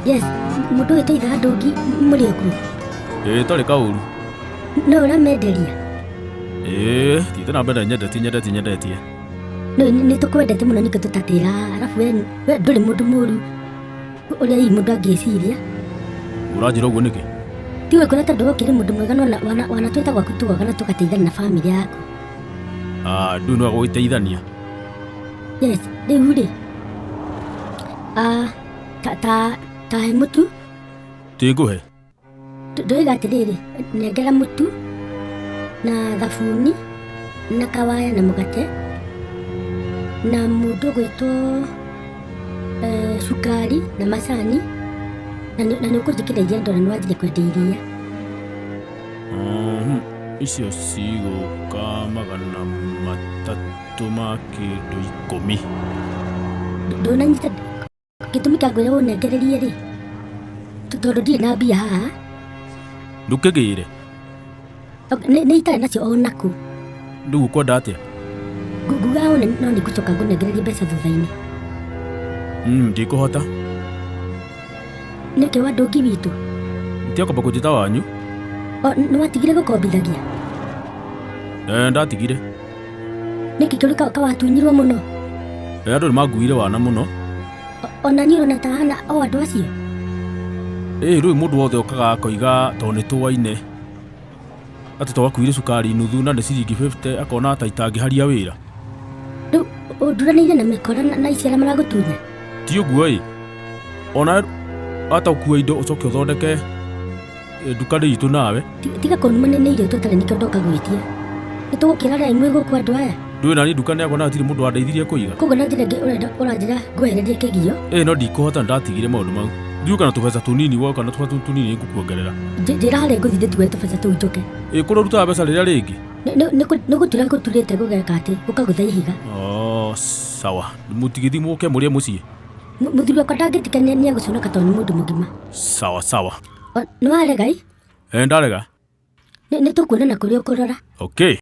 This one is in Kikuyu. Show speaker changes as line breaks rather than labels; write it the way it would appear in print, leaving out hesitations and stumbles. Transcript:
Yes, mũndũ ũyũ tũitha ndũngi mũrĩ okuo.
Ĩĩ tarĩ kaũru.
No ũramenderia.
Ĩĩ thiĩte na mbere nyendetie nyendetie nyendetie.
Nĩ tũkwendete mũno ningĩ tũtatĩra arabu we we ndũrĩ mũndũ mũru ũrĩa hihi mũndũ angĩciria.
Ũranjĩra ũguo nĩkĩ?
Tiwe kuona tondũ we ũkĩrĩ mũndũ mwega na wanatwĩta gwaku tuoga na tũgateithania na bamĩrĩ yaku.
Ah, ndũĩ no gũgĩteithania.
Yes, rĩu rĩ ah, ta ta ta he mũtu.
Ti ngũhe.
Ndoiga atĩrĩrĩ, nengera mũtu na thabuni na kawaya na mũgate na mũndũ ũgwĩtwo eh, cukari na macani na nĩ ũkũnjĩkĩra iria ndona nĩ wanjire kwendia iria.
Icio cigũka 300 ma kĩndũ 10.
Ndũnanyita gĩtũmi kĩa ngwĩra ũnengererie rĩ, tondũ ndirĩ na mbia haha.
Ndũkĩgĩre.
Nĩ itarĩ nacio o nakũ.
Rĩu ũkwenda atĩa?
Nguga ũne no nĩ ngũcoka ngũnengererie mbeca thutha-inĩ.
Ndikũhota.
Nĩkĩ wa ndũngi witũ?
Tiga kwamba kũnjĩta wanyu.
Nĩ watigire gũkombithagia?
Eh, ndatigire.
Nĩkĩ kĩũru kawatunyirwo mũno?
Eh, andũ nĩ manguire wana mũno.
Ona niĩ ũrona ta hana o andũ acio?
Ĩĩ rĩu mũndũ wothe okaga akoiga tondũ nĩ tũaine atĩ twakuire cukari nuthu na nĩ ciringi 50 akona ta itangĩharia wĩra.
Rĩu ũnduranĩire na mĩkora na ici arĩa maragũtunya?
Ti ũguo ĩ, ona wata ũkue indo ũcoke ũthondeke nduka nĩ itũ nawe.
Tiga kũnuma nĩ irio tũtarĩ nĩkĩo ndoka gwĩtia. Nĩ tũgũkĩra rĩa imwe gũkũ andũ aya.
Ndũĩ nani nduka nĩ yakwa na hatirĩ mũndũ wandeithirie kũiga.
Koguo na njĩra ĩngĩ ũrenda ũranjĩra ngwehererie kĩgio.
Ĩ no ndikũhota nĩ ndatigire maũndũ mau. Thiĩ ũka na tũbeca tũnini woka na tũbeca tũnini nĩngũkuongerera.
Njĩra harĩa ngũthiĩ ndĩtue tũbeca tũu njũke.
Ĩ kũrĩa ũrutaga mbeca rĩrĩa rĩngĩ?
Nĩ gũtura ngũturĩte gũgeka atĩ gũkagũtha ihiga.
Oh, sawa. Mũtigĩthiĩ mũke mũrĩe mũciĩ.
Mũthuri wakwa ndangĩtĩkania nĩ egũconoka tondũ nĩ mũndũ mũgima.
Sawa sawa.
Nĩ warega ĩ?
Ĩ ndarega.
Nĩ tũkuonana kũrĩa ũkũrora.
Okay.